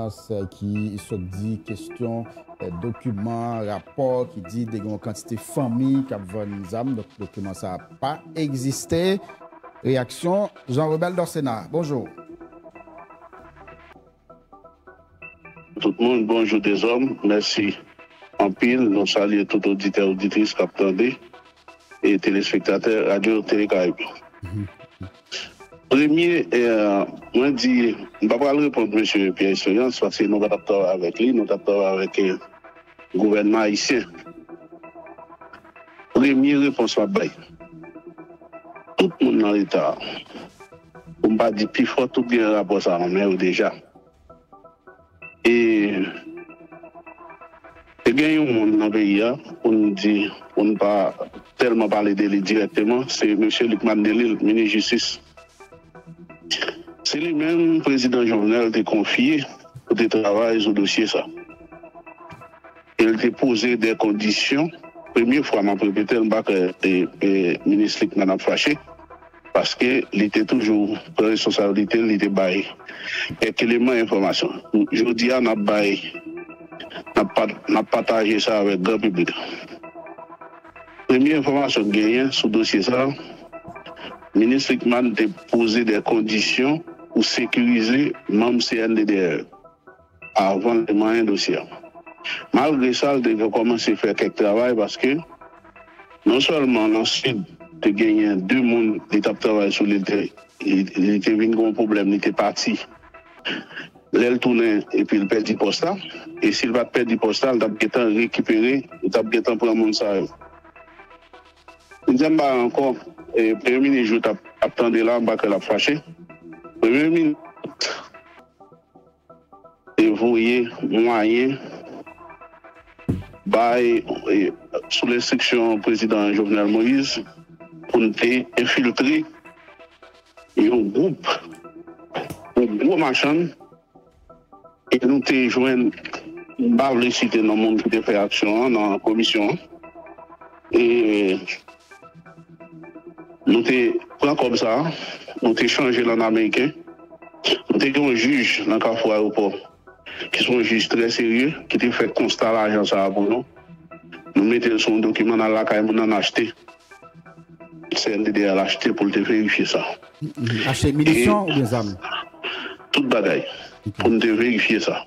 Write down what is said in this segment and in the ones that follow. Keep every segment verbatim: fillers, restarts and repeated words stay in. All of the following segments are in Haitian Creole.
Las, eh, ki sot di kesyon, eh, dokiman, rapò ki di te gen yon kantite fanmi k ap vann zam. Donk, dokiman sa a pa egziste. Reyaksyon, Jean Rebel Dorcena. Bonjou. Tout moun, bonjou dezòm. Mèsi anpil. Nou salye tout oditè, oditris k ap tande e telespektatè Radyo Telekarayib. Premye, eh, mwen di, m pa pral reponn mesye Pierre Espérance, paske nou pa t ap travay avèk li, nou t ap travay avèk, eh, gouvènman ayisyen. Premye repons m ap bay. Tout moun nan Leta, pou m pa di pi fò, tout gen rapò sa nan men yo deja. E te gen yon moun nan peyi a, pou n di, pou n pa tèlman pale de li dirèkteman, se mesye Lucmane Delille, minis jistis. Se li menm prezidan Jovenel te konfye pou te travay sou dosye sa. E l te poze de kondisyon. Premye fwa m ap repete l, m pa kwè, e, e, minis Lucmane ap fache, paske li te toujou pran responsablite l, li te bay kèk eleman enfòmasyon. Jodi a, n ap bay, n ap pa, n ap pataje sa avèk gran piblik. Premye enfòmasyon k genyen sou dosye sa, minis Lucmane te poze de kondisyon pou sekirize manm C N D D R avan l te manyen dosye a. Malgre sa, l te kòmanse fè kèk travay, paske non sèlman nan Sid te genyen de moun li t ap travay sou li, li te, li, li te vin gen yon pwoblèm, li te pati. Lè l tounen, epi l pèdi pòs la, e si l pa t pèdi pòs la, l t ap gentan rekipere, li t ap gentan pran moun sa yo. M di m pa ankò, e, premye minis Jouthe ap, ap tande la, m pa kwè l ap fache. Premye minis te voye mwayen bay, e, sou lenstriksyon prezidan Jovenel Moïse, pou n te enfiltre yon gwoup, yon gwo machann, e nou te jwenn, m pa vle site non moun ki te fè aksyon an nan komisyon an. E nou te pran kòb sa a, nou te chanje l an ameriken. Nou te gen yon jij nan Kafou Ayewopò, ki se yon jij trè serye, ki te fè konsta lajan sa a pou nou. Nou mete l sou yon dokiman, n al lakay moun nan, n achte. C N D D R al achte pou l te verifye sa. Achte minisyon oubyen zam? Tout bagay. Pou n te verifye sa.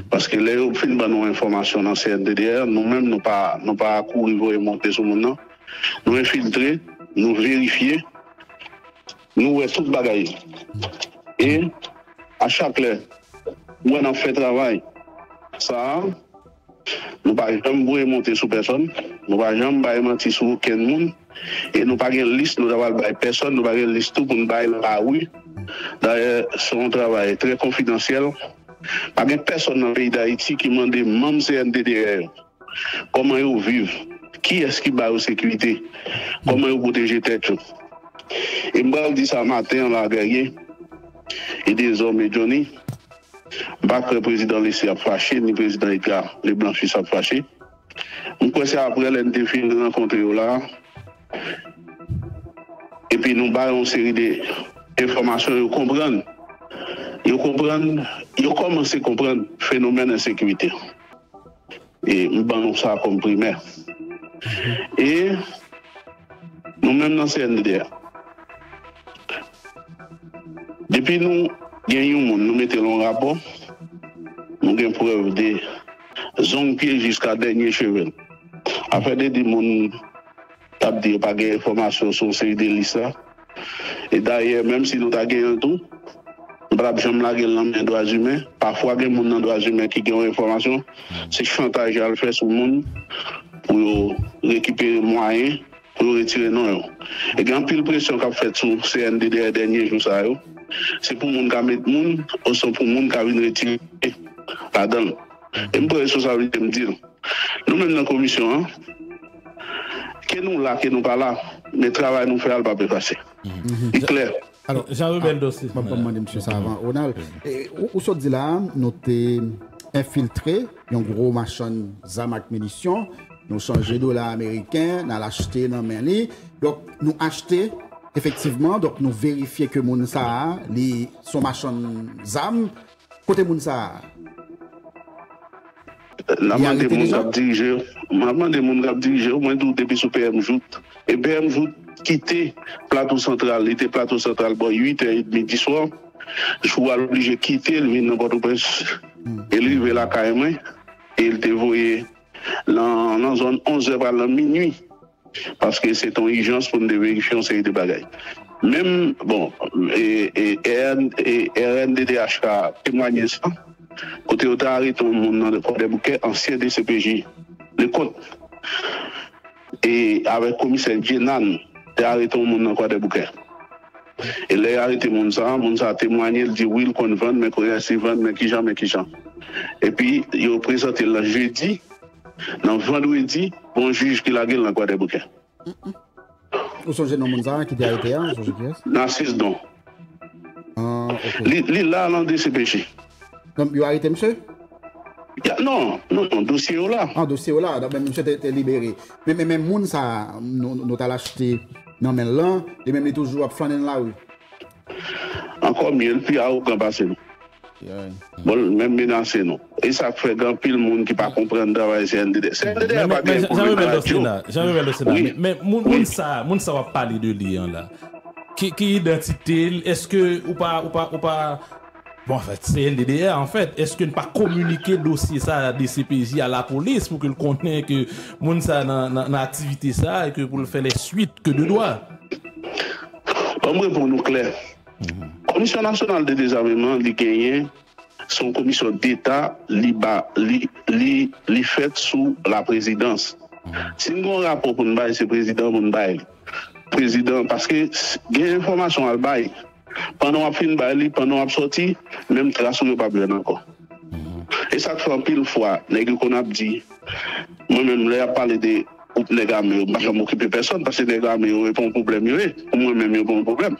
Paske lè yo fin ban nou enfòmasyon nan C N D D R, nou menm nou pa, nou pa kouri voye monte sou moun nan. Nou enfiltre, nou verifye, nou wè tout bagay. E a chak lè, nou wè n ap fè travay sa a, nou pa janm voye monte sou pèsòn, nou pa janm bay manti sou okenn moun, e nou pa gen lis nou ta pral bay pèsòn, nou pa gen lis tou pou n bay nan lari. Dayè, se yon travay trè konfidansyèl. Pa gen pèsòn nan peyi Dayiti ki mande manm C N D D R yo kòman yo viv, kiyès ki ba yo sekirite, kòman yo pwoteje tèt yo. E m pral di sa maten an la, Guerrier, e dezòm, e Johnny, m pa kwè prezidan Leslie ap fache, ni prezidan Edgar Leblanc Fils ap fache. M kwè se apre lè n te fin rankontre yo la, epi nou ba yo yon seri de enfòmasyon, yo konprann. Yo konprann, yo kòmanse konprann fenomèn ensekirite. E m ban nou sa kòm primè. E nou menm nan C N D D R, depi nou gen yon moun, nou mete l yon rapò, nou gen prèv de zong pye jiska dènye cheve l. Afè de di moun t ap di yo pa gen enfòmasyon sou yon seri de lis la. E dayè, menm si nou ta genyen l tou, nou pa t ap janm lage l nan men dwa imen. Pafwa gen moun nan dwa imen ki gen yon enfòmasyon, se chantaj y al fè sou moun pou yo rekipere mwayen, pou yo retire non yo. E gen anpil presyon k ap fèt sou C N D D R dènye jou sa yo. Se pou moun ka met moun, osnon pou moun ka vin retire ladan l. E m pran responsablite m di l. Nou menm nan komisyon an, ke nou la, ke nou pa la, men travay nou fè a, l p ap efase. Li klè. Alò, Jean Rebel Dossé. Mwen, mwen mande misye sa avan. Ronald, e, ou, ou sot di la, nou te enfiltre yon gwo machann zam ak minisyon. Nou chanje dola ameriken, n al achte nan men li. Donk, nou achte, efektivman, donk, nou verifye ke moun sa a, li se yon machann zam. Kote moun sa a? N ap mande moun k ap dirije yo. M ap mande moun k ap dirije yo. Mwen di w depi sou P M Jouthe. E P M Jouthe kite Plato Santral. Li te Plato Santral bò uit è edmi di swa. Jou a l oblije kite l vin nan Pòtoprens. E l rive lakay mwen. E l te voye nan, nan zòn onz è pral nan minui. Paske se t on ijans pou n te verifye yon seri de bagay. Menm, bon, e, e, R N, e, R N D D H ka temwanye sa, kote yo te arete yon moun nan Kwadèboukè, ansyen D C P J, Lekòt, e avèk komisè Djenan, te arete yon moun nan Kwadèboukè. E lè yo arete moun sa, moun sa temwanye, l di wi, l konn vann, men kounye a si vann, men kijan, men kijan. Epi, yo prezante l nan jedi, nan vandredi, gon jij ki lage l nan Kwadèboukè. Ou sonje non moun sa a ki te arete a? Ou sonje kiyès? Narcisse Don. Ah, ok. Li, li la nan D C P J. Donk, yo arete misye? Ya, non, non, non, dosye yo la. Ah, dosye yo la. Donk, men misye te, te libere. Men, men, men moun sa a, nou, nou t al achte nan men l lan, li menm li toujou ap flannen nan lari. Ankò mye, l pi awogan pase nou. Bon, l menm menase nou. E sa k fè gen anpil moun ki pa konprann travay C N D D. C N D D a pa gen pwoblèm radyo. Jan Rebèl Dòsena, men, men moun, moun sa, moun sa w ap pale de li an la, ki, ki idantite l? Èske ou pa, ou pa, ou pa, bon, anfèt, C N D D A, anfèt, èske n pa kominike dosye sa a D C P J a lapolis pou ke l konnen ke moun sa nan, nan, nan aktivite sa a e ke pou l fè les suites que de droit? Ban m reponn ou klè. Komisyon Nasyonal de Dezameman, li genyen, se yon komisyon deta, li ba, li, li, li fèt sou laprezidans. Si n gen yon rapò pou n bay, se prezidan pou n bay li. Prezidan, paske s-, gen enfòmasyon al bay. Pandan w ap fin bay li, pandan w ap sòti, menm tras ou yo p ap jwenn ankò. E sa k fè anpil fwa, nèg yo konn ap di, mwen menm, lè y ap pale de gwoup nèg ame yo, m pa janm okipe pèsòn, paske nèg ame yo, e pa yon pwoblèm yo ye. Pou mwen menm, yo pa yon pwoblèm.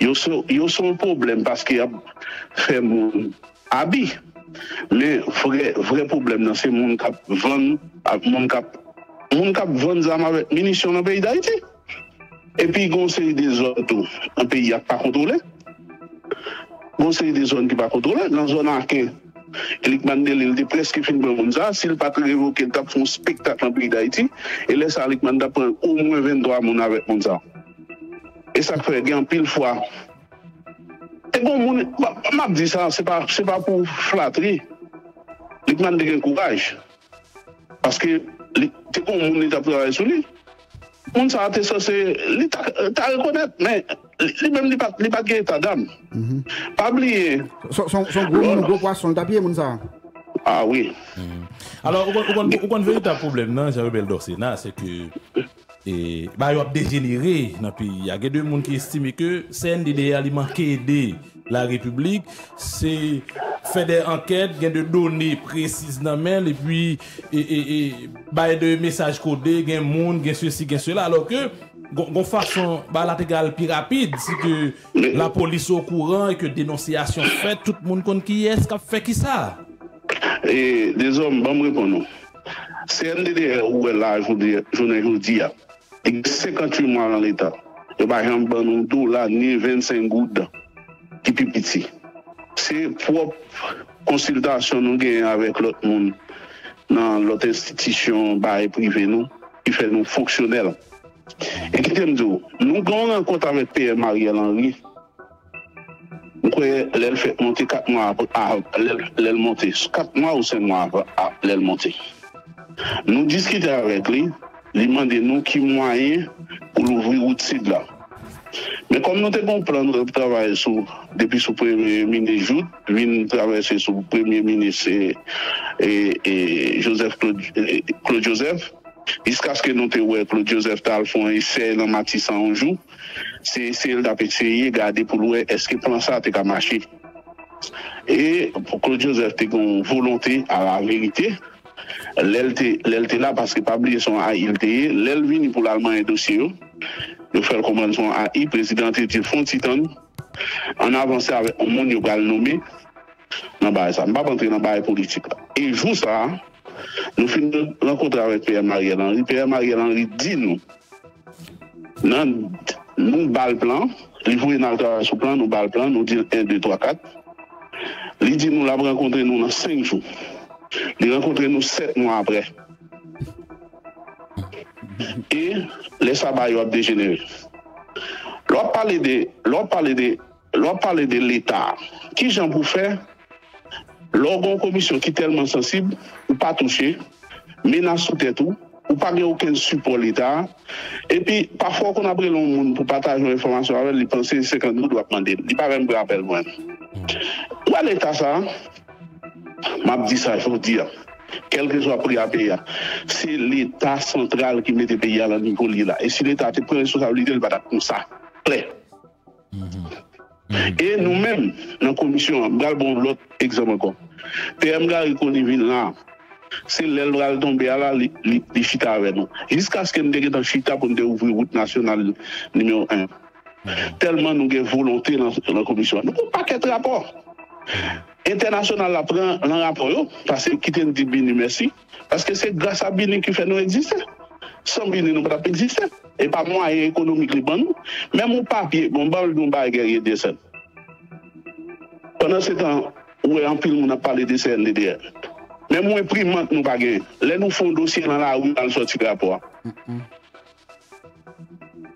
Yo se, yo se yon pwoblèm paske y ap fè moun abi. Men vrè, vrè pwoblèm nan, se moun k ap vann, ak moun k ap, moun k ap vann zam avèk minisyon nan peyi Dayiti. Epi, gen yon seri de zòn tou, nan peyi a k pa kontwole. Gen yon seri de zòn ki pa kontwole. Nan zòn Aken, Lucmane Delille te prèske fin pran moun sa. Si l pa t revoke, l t ap fè yon spektak nan peyi Dayiti. E lè sa a, Lucmane t ap pran omwen venntwa moun avèk moun sa. E sa k fè, gen anpil fwa, te gen moun, m, m ap di sa, se pa, se pa pou flatri. Lucmane te gen kouraj. Paske li te gen yon moun li t ap travay sou li. Moun sa a te sanse, li ta, ta rekonèt, men li, li menm li pa, li pa t gen eta dam. Pa bliye. Se, se, se yon gwo moun, gwo pwason, li t ap ye moun sa a. Ah wi. Alò, ou konn, ou konn, ou konn veritab pwoblèm nan, Jan Rebèl Dòsena, se ke e, bagay yo ap dejenere nan peyi a. Gen de moun ki estime ke C N D D A li manke ede la repiblik, se fè de ankèt, gen de done presiz nan men l, epi e, e, e, bay de mesaj kode, gen moun, gen sesi, gen sela, alò ke gon, gon fason bagay la te ka al pi rapid, si ke lapolis okouran e ke denonsiyasyon fèt, tout moun konn kiyès k ap fè kisa. E, Dezòm, ban m reponn ou. C N D D A ou wè la jodi, jounen jodi a, li gen senkanntuit mwa nan leta. Yo pa janm ban nou dola ni vennsenk goud ki pi piti. Se pwòp konsiltasyon nou genyen avèk lòt moun nan lòt enstitisyon, bagay prive nou, ki fè nou fonksyonèl. E kite m di w, nou gen yon rankont avèk P M Ariel Henry. M kwè lè l fèk monte kat mwa apre, a, lè, lè l monte, kat mwa ou senk mwa apre, a, lè l monte. Nou diskite avèk li, li mande nou ki mwayen pou louvri wout sid la. Men kòm nou te gen yon plan nou t ap travay sou, depi sou premye minis Jouthe, vin travèse sou premye minis, e, e, e, Joseph Claude, e, Claude Joseph, jiskaske nou te wè Claude Joseph t al fè yon esè nan Matisan yon jou, se eseye l t ap eseye gade pou l wè èske plan sa a te ka mache. E Claude Joseph te gen yon volonte a la verite, lè l te, lè l te la, paske pa bliye se yon A I l te ye, lè l vini pou l al manyen dosye yo, yo fè l konprann se yon A I, prezidan an te di l fè yon ti tann, ann avanse avèk yon moun yo pral nonmen nan bagay sa. M p ap antre nan bagay politik la. E jou sa a, nou fin rankontre avèk P M Ariel Henry. P M Ariel Henry di nou, nan, nou ba l plan, li voye n al travay sou plan, nou ba l plan, nou di l en, de, twa, kat. Li di nou l ap rankontre nou nan senk jou. Li rankontre nou sèt mwa apre. E lè sa bagay yo ap dejenere. Lè w ap pale de, lè w ap pale de, lè w ap pale de Leta, ki jan pou fè lè w gen yon komisyon ki tèlman sansib, ou pa touche, menas sou tèt ou, ou pa gen okenn sipò Leta, epi pafwa w konn ap rele yon moun pou pataje yon enfòmasyon avè l, li panse se senkant goud w ap mande l. Li pa menm pran apèl mwen. Ou wè Leta sa a, m ap di sa jodi a, kèlkeswa pri a peye a, se Leta santral ki mete peyi a nan nivo l ye la. E si Leta te pran responsablite l, li pa t ap konsa. Klè. E nou menm, nan komisyon an, m pral ba w lòt egzanp ankò. P M Garry Conille vin la, se lè l pral tonbe a la, li, li, li chita avè nou. Jiskaske n te gentan chita pou n te ouvri wout nasyonal nimewo en. Tèlman nou gen volonte nan, nan komisyon an. Nou gen yon pakèt rapò. Entènasyonal la pran nan rapò yo, paske kite n di Bini mèsi, paske se gras a Bini ki fè nou egziste. San Bini, nou pa t ap egziste. E pa mwayen ekonomik li ban nou. Menm yon papye, bon, ban m di yon bagay, Guerrier Dieuseul. Pandan se tan, ou wè anpil moun ap pale de C N D D R. Menm yon enprimant nou pa genyen. Lè nou fè yon dosye nan lari, n al sòti rapò a.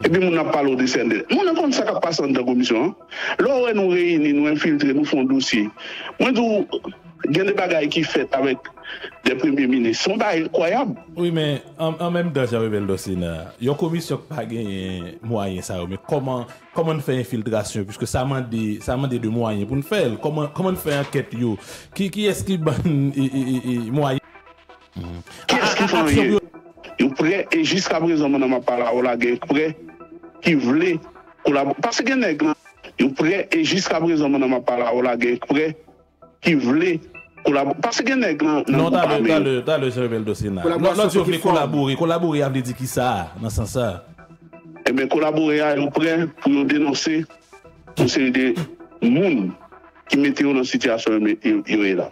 Epi moun ap pale w de C N D D. Moun nan konn sa k ap pase anndan komisyon an. Lè w wè nou reyini, nou enfiltre, nou fè yon dosye. Mwen di w, gen de bagay ki fèt avèk de premye minis. Se yon bagay enkwayab. Wi, men an, an menm tan, Jean Rebel Dosena, yon komisyon k pa genyen mwayen sa yo, men kòman, kòman n fè enfiltrasyon, piske sa mande, sa mande de mwayen pou n fè l. Kòman, kòman n fè ankèt yo? Ki, kiyès ki ban n, e, e, e, e, mwayen? Kiyès ki fè anyen? Yo prè, e jiskaprezan, pandan m ap pale avè w la, gen prè ki vle kolabore. Paske gen nèg lan, yo prè, e jiskaprezan, pandan m ap pale avè w la, gen prè ki vle kolabore. Paske gen nèg lan, nan gwoup ame yo. Non, talè, talè, talè, Jean Rebel Dosena. Lè, lè yo vle kolabore, kolabore a vle di kisa nan sans sa? Ebyen, kolabore a, yo prè pou yo denonse yon seri de moun ki mete yo nan sitiyasyon yo, yo, yo ye la.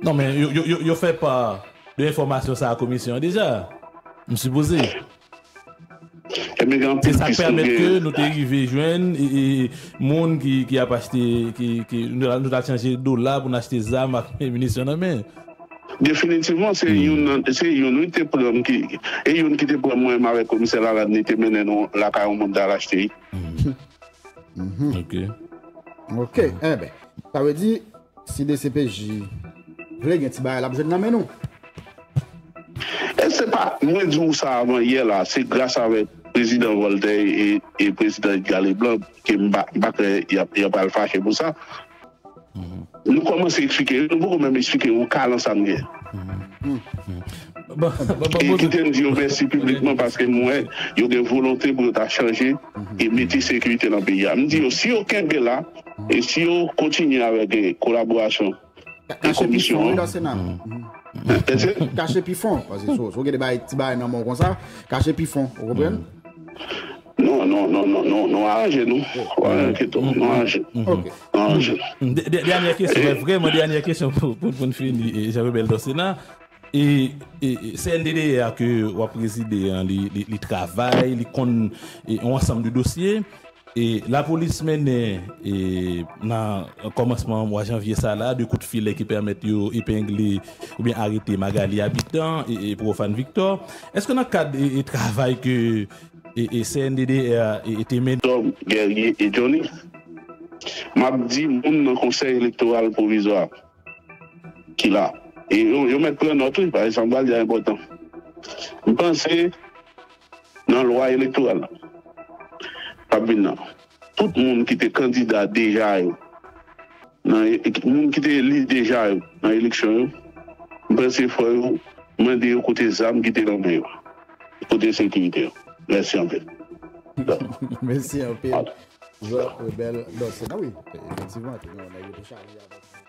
Non, men yo, yo, yo, yo fè pa de enfòmasyon sa a komisyon an deja. M sipoze. Ebyen, gen anpil pis nou gen. Se sa k pèmèt ke nou te rive jwenn, e, e, moun ki, ki ap achte, ki, ki, nou, nou t al chanje dola pou n achte zam ak minisyon nan men. Definitivman, se youn nan, se youn wi te pran m ki, e youn ki te pran mwen menm avèk komisè Lalanne, li te mennen nou lakay yon moun t al achte. Ok. Ok, enben, sa vle di, si D C P J vle gen ti bagay l ap jwenn nan men nou. E se pa, mwen di w sa avan yè la, se gras avèk prezidan Voltaire e, e prezidan Edgar Leblanc ke m pa, m pa kwè y ap, y ap al fache pou sa. Nou kòmanse eksplike yo, nou poko menm eksplike yo yon kalan sa n gen. E kite m di yo mèsi piblikman paske m wè yo gen volonte pou yo ta chanje e mete sekirite nan peyi a. M di yo, si yo kenbe la, e si yo kontinye avèk, e, kolaborasyon e komisyon an. Kache pi fon, wi, Dosena. Kache pi fon, paske si w gen de bagay, ti bagay nan men w konsa, kache pi fon, ou konprann? Non, non, non, non, non, nou aranje nou. Ou aranje tou, nou aranje. Ok. Nou aranje. De-, de-, dènyè kesyon, men vrèman dènyè kesyon pou, pou, pou n fini, e, Jean Rebel Dosena. E, e, e C N D D R ke w ap prezide an, li, li, li travay, li konn, e, yon ansanm de dosye. E lapolis mennen, e, nan kòmansman mwa janvye sa la, de kout filè ki pèmèt yo epengle oubyen arete Magalie Habitant e, e Profane Victor. Èske nan kad, e, e travay ke, e, e C N D D R, e, e te mennen? Tom, Guerrier e Johnny, m ap di moun nan Konsèy Elektoral Pwovizwa ki la. E yo, yo mèt pran nòt, wi, paske sa m pral di a enpòtan. M panse nan lwa elektoral la k ap vin nan, tout moun ki te kandida deja yo, nan e-, moun ki te eli deja yo nan eleksyon yo, m panse fò yo mande yo kote zam ki te nan men yo, kote sekirite yo. Mèsi anpil. Mèsi anpil. Jean Rebel Dosena, wi, efektivman, te gen yon nèg yo te chaje avèk